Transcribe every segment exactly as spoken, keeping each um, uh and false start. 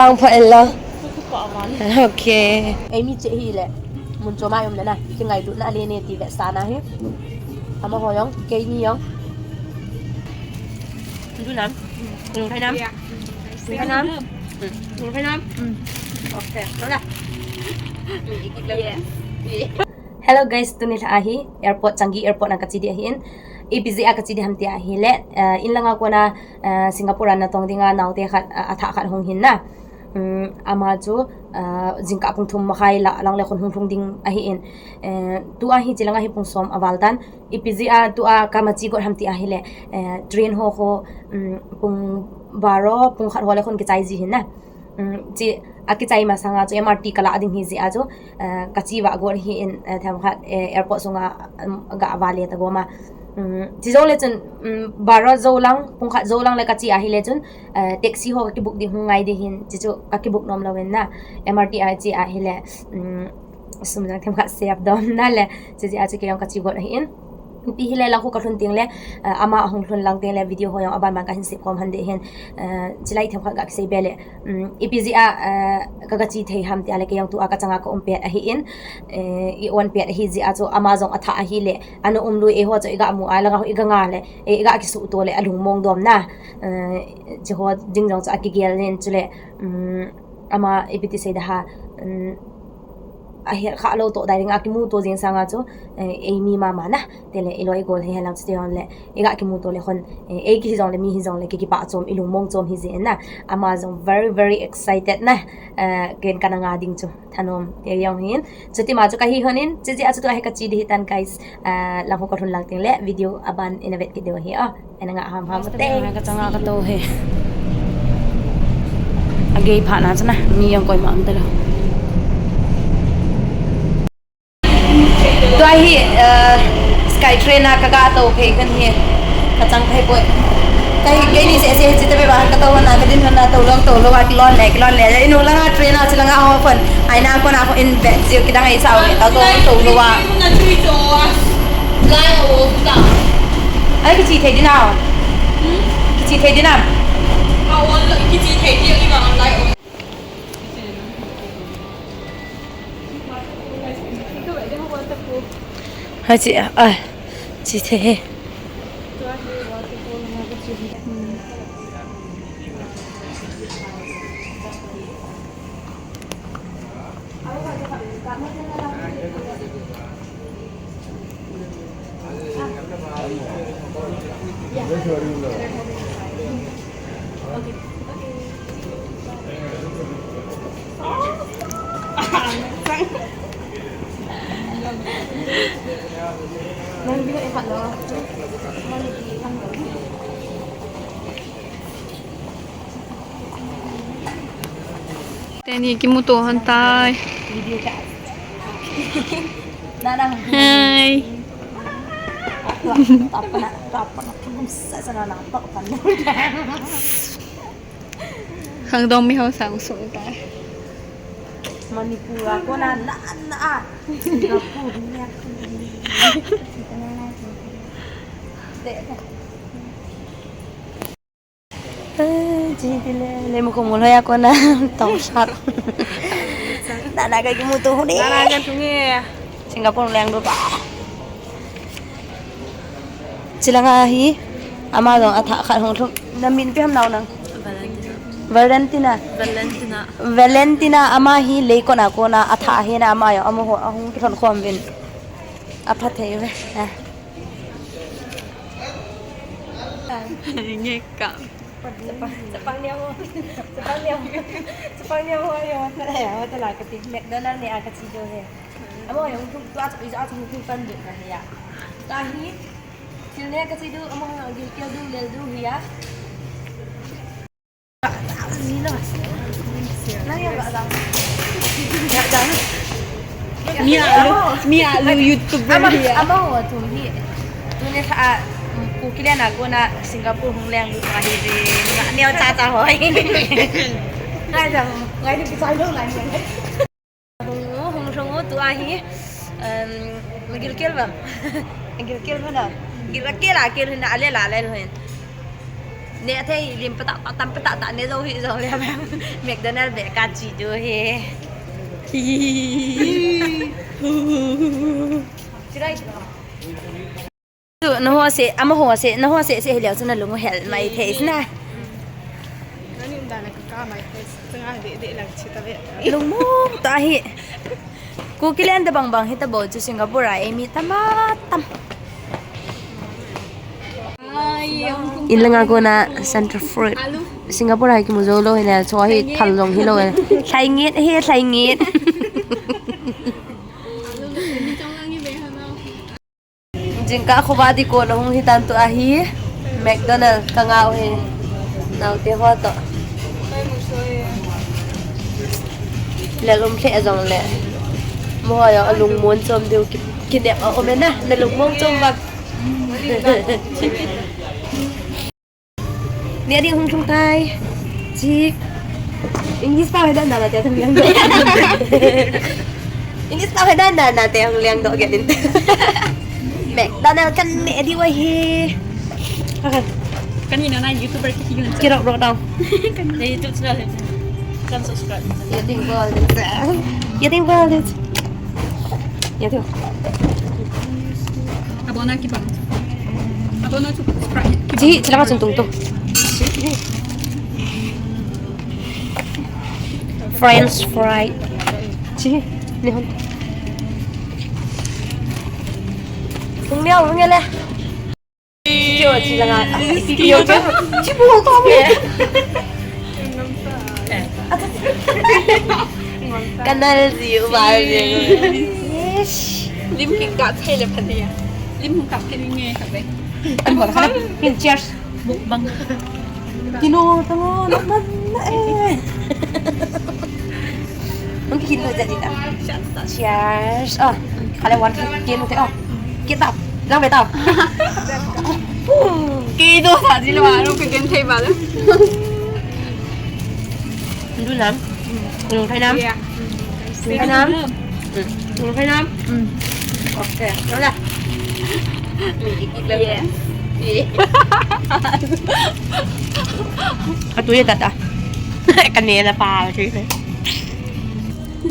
Ang pha ella. Okay. Ei mi che hi le. Mun chom a um le na. Ki ngailutna le ne ti ve sa na hi. Amaho jong, keini jong. Du nam. Du nam. Du nam. Du nam. Okay. Dah. Yes. Hello guys, tuni lha ahi, airport, Changi airport na kache ding ahin. Ipi jeh a kache ding ham ti ahile, eh, in langa kona, eh, Singapore a natong dinga naote khat, eh, athah khat hung hin na. Um, ama chu, eh, jingkah pung thum makhai lah lang le khun hung lhung ding ahin. Eh, tua hi chi langa hi pung som aval tan. Ipi jeh a tua kama che got ham ti ahile, eh, train ho kho, um, pung baro, pung khat ho le khun kichai ji hin na. Um, chi, akichai masanga chu M R T kalah ding hi jeh a chu, eh, kache vah got hi in, eh, themkhat, eh, airport sunga, um, ga vale ta goma. Um, chi jongle chun, um, baro jou lang, pung khat jou lang le kache ahile chun, eh, taxi ho kakibook ding hung ngai ding hin, chi chu kakibook nom lou in na. M R T a che ahile, um, sum jong themkhat save dom na le, chi jeh a chu kei jong kache got ahin. Ipi hile lang khu kalhun teng le, eh, ama ahung lhun lang teng le video ho jong aban ban kahin sep khom hande hin, eh, chilai themkhat ga kisei be le, um, ipi jeh a, eh, ka, kache thei ham ti ahile kei jong tua kachanga ka um pet ahin, eh, i on pet ahi jeh a chu ama jong athah ahile, ana um lui eiho chu iga mu a langa ho iga nga le, eh, iga kisuh to le alung mong dom na, eh, chi ho ding jong chu akigel nin chule, um, ama ipi ti sei da ha, um, ahet kha lou to dai ding a kimu to jing sanga chu, eh, ei mi mama na, tele i loi i gol hi helang chu te hon le, iga kimu to le khun, eh, ei ki hi jong le mi hi jong le ki kipah chom i lungmong chom hi jeh na, ama jong very, very excited na, eh, ken kana nga ding chu thanom te jong hin, chuti ma chu kahi hon in, chi jeh a chu tua hi kache ding hi tan guys, eh, lang khu kalhun lang teng le video aban in avet kit diu ahi o. Ana nga ham ham te. Kachanga katou hi. Agei phat na chana, mi jong koima um talou. Tua hi, eh, Skytrain a kaga tou phei kan hi. Kachang phei poi. Kai, keini seh seh chi te be ba katou na, kadin na tou lou, tou lou a kilon le, kilon le. Inu langa train a chi langa ho kon. Aina kona ho in be, jiu kidang ai sao, katou tou lou a. Ai, kiche thei ding a. Hmm? Kiche thei ding a. Ka on lo, kiche thei ding a, i ma online on. Hai che, ah, che thei. Teni kimuto hon tai. Hai. Khangdong mi hao sang sung tai. Manipur a kona na na a. Singapore ni a. Eh, ji ti le, le mo ko mo lo ya ko na, tong sat. Na na ka ki mo to hu ni. Na na ka tu nge. Singapore leng do pa. Chi langa hi, ama jong athah khat hung lhung. Na min ipi ham nao nang? Valentina. Valentina. Valentina. Valentina ama hi leikon a kona athah hi na ama jong amaho ahung kilhon khom vin. Apha thei ve. Ah. Nge ka. Chapang, chapang neo ho. Chapang neo ho. Chapang neo ho, yo, ta, yo, ta la kati. McDonald ni a kachi jo he. Amo yo, tu, tu, atu, atu, tu, pan du na he ya. Tahi. Til ne kachi du, amo yo, gilkel du, lel du he ya. Mi alu, mi alu YouTuber ama, hi a. Ama ho thum hi. Tuni kha, um, Kuki le na kona Singapore hung leng lut ma hi ji. Nga neo cha cha hoi. Ngai jang, ngai ni chai lo lai ni. Hung, hung, hung, tua hi, um, gilkel bam. Gilkel bam na. Gilkel a kel na ale la le lo hin. Ne thei lim patah patah tam patah tah ne jou hi jong le bang. McDonald be ka chi diu hi. Chirai. Tu na ho se, ama ho se, na ho se se hileu chu na lung hel mai thei na. Nani um dan a ka ka mai thei, changa de de lang chi ta ve. Lungmong ta hi. Kuki len ta bang bang hi ta bo chu Singapore a ei mi tam a tam. In langa kona Central Fruit. Singapore a kimu jou lou hi na, chu hi phal jong hi lou. Thlai nget hi, thlai nget. Jingkah khovah ding kon ahung hitan tu ahi. McDonald ka ngah u hi. Naote ho toh. Lel um lheh jong le. Mo ho jong alungmon chom diu ki, kinep a um e na. Na lungmon chom vang. Nia ding hung thung tai. Chi. English pao he dan dan na te hung liang doh. English pao he dan dan na te hung liang doh ge din. McDonald kan ne di wai he. Kan ni na YouTuber ki ki. Kirok rok dau. Kan ni YouTube channel he. Kan subscribe. Ya ding bol din. Ya ding bol din. Ya tu. Abona ki bang. Abona tu Sprite. Ji, chi langa chun tung tu. French fry. Ji, ni hon. Tung liao, tung liao le. Kio chi langa. Kio chi. Chi bu to bu. Kanal ji u ba ji. Yes. Lim ki ka thei le phan ya. Lim ka ke ni nge ka be. An bol kha. Kin cheers. Mukbang. Kino tango na na eh. Ang kilo jadi ta. Cheers. Oh, kala wan kilo te oh. Kita, lang beta. Kido sa jilo anu ke gen thei ba le. Ndu nam. Ndu thai nam. Ndu thai nam. Ndu thai nam. Okay, no la. Yes. Atu ye tata. Kane la pa.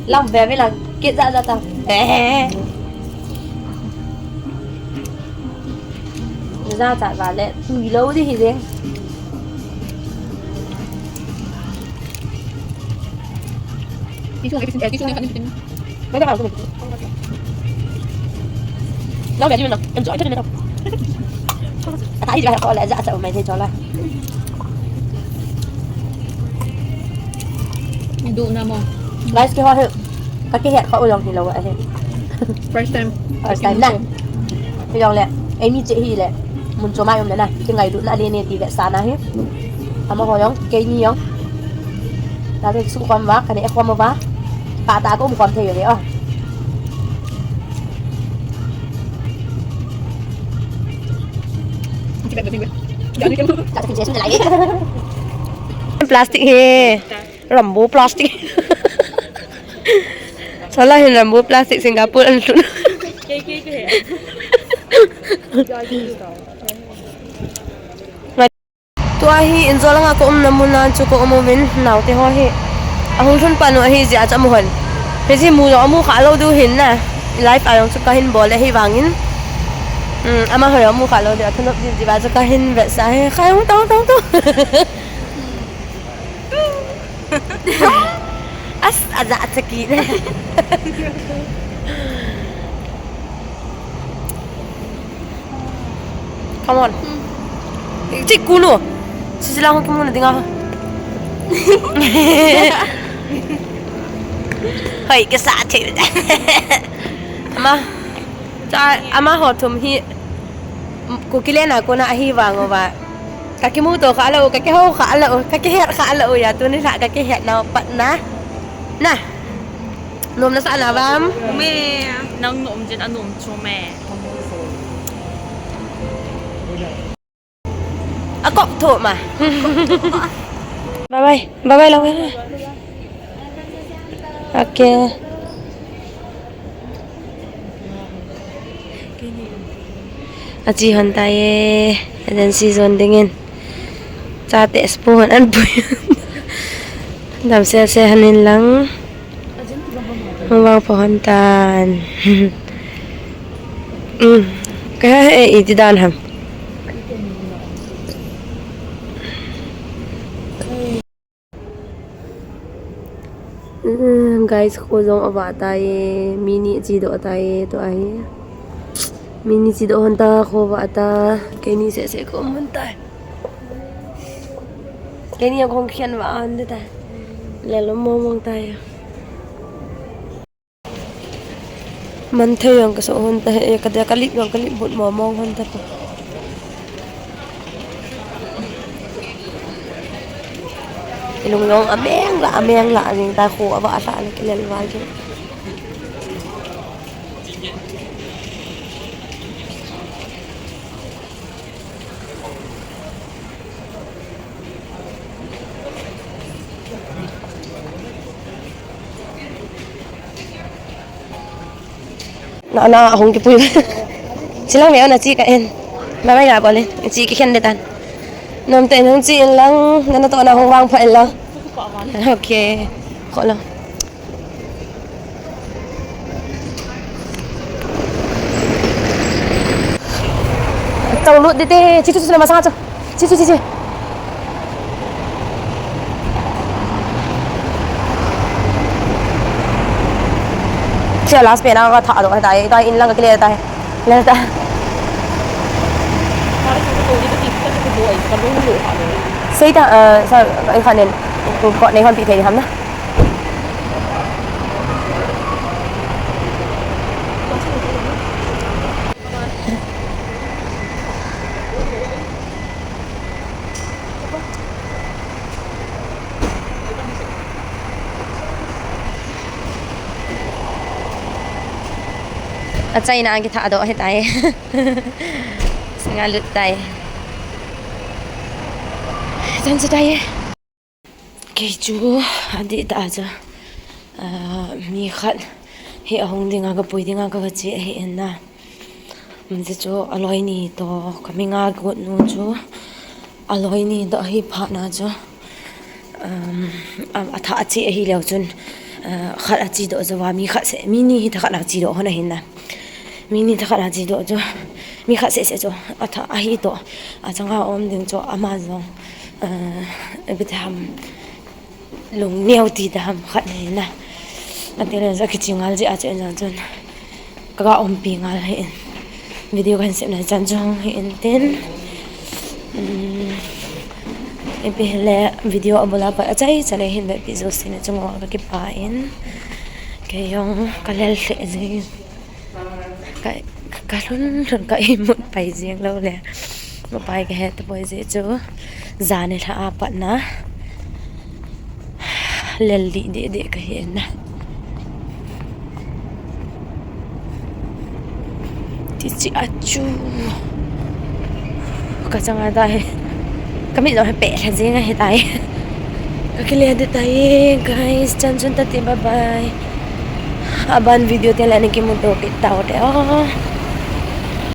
Lang ve ve lang. Kit ja ja ta. Eh. Za cha va le, tui lou di hi jeng. Ti chung, eh, ti chung, eh, kan ni. Ba ba ba. Lau ba di na, em jo, ai ta ni na. Ata hi ja ko le, za cha mai thei cho la. Ni du na mo. Guys, ke ho he. Ka kihet kha u jong hilou ahi. First time. First time na. Hijong le, eimi che hi le, mun chom a i um le na, kingailutna le nei ti vetsahna hi. Amaho jong, keini jong. Tate kisu khom uva, kaneh khom uva. Pah tah a ka um khom thei uve o. Plastic hi. Rambo plastic. Chola hin Rambo plastic Singapore an lhun. Tua hi Inzo langa ka umna mun a chu ka um uvin, naote ho hi. Ahung lhun pan u ahi jeh a chu amu hon. Hiche mu jong amu kha lou diu hin na. Live a jong chu kahin bol ahi vangin. Um, amaho jong amu kha lou diu, athanop diu jeh a chu kahin vetsah e. Khai hung tong tong tong. As, aja chaki ne. Come on. Chik kunu. Sisi lang kimu na dinga. Hoi, kisa che. Ama. Cha, amaho thum hi. Kuki len a kona ahi vang uva. Ka kimuto kha lou, ka kihou kha lou, ka kihet kha lou, ya tuni lha ka kihet nau pat na. Na. Nom na sa na vam. Me. Nang nom jin a nom chu me. A kok tho ma. Bye bye. Bye bye lou. Okay. Achi hon tai e, agency jon dingin. Chate spoon an pui. Dam sel sel hon in lang. Hung vang pha hon tan. Um, ka he iti dan ham. Um, guys, kho jong avah tai, mi ni chedoh tai, tua hi. Mi ni chedoh hon ta, kho vah ta, keini seh seh kho mun tai. Keini a kong khian vah an de tai. Lel lom mong mong tai. Man thei jong ka so hon ta he, ka de ka lip jong ka lip but mong mong hon ta pa. Ilung jong ameng la, ameng la, ameng ta kho avah la, la kilel val ke. Na, na, hung kipui. Chilang me na chi ka en. Bye bye na bole. Chi kikhen de tan. Nom te nung chi in lang, na na to na hung vang pha in lang. Okay. Kho lo. Chang lut di te, chi chu chi na masa chu. Chi, chi, chi, chi. Chi last pen a ka tha do tai, tai in lang ka kile tai. Le ta. Sei ta, eh, sa, ai khan nen, ko nei hon pi thei ham na. Achaina a kithah doh hitai. Singa lut tai. Chan chu tai. Kei chu adih tah a chu, ah, mi khat hi ahung dinga, kapui dinga ka, kache ahi in na. Hiche chu aloi ni toh, ka mi nga got nu chu aloi ni toh ahi phat na chu, um, a, athah ache ahi leu chun, ah, khat ache doh chu va, mi khat seh, mi ni hi thakhat na che doh hon ahi na. Mi ni thakhat na che doh chu, mi khat seh seh chu athah ahi toh, achanga um ding chu ama jong, ah, ipi ti ham, lung neo ti ti ham khat nei na. Ati le chu kichi ngal ji a chu in jong chun. Ka ga umpi ngal hi in. Video kan sep na chan jong hi in tin. Um, ipi le video abul a pat achai chale hin be pi jo si na chung wa ka kipa in. Kei jong ka lel le ji. Ka, ka lhun lhun ka imut pai jeng lou le. Mapai ka het poi je chu. Jan ni lha a pat na. Lel di di di ka hi na. Ti chi a chu. Ka changa ta he. Ka mi jong he pe lha jeng a he tai. Ka kile di tai, guys. Chan chun ta ti, bye bye. Aban video te la ni kimu to pi tau te. Oh.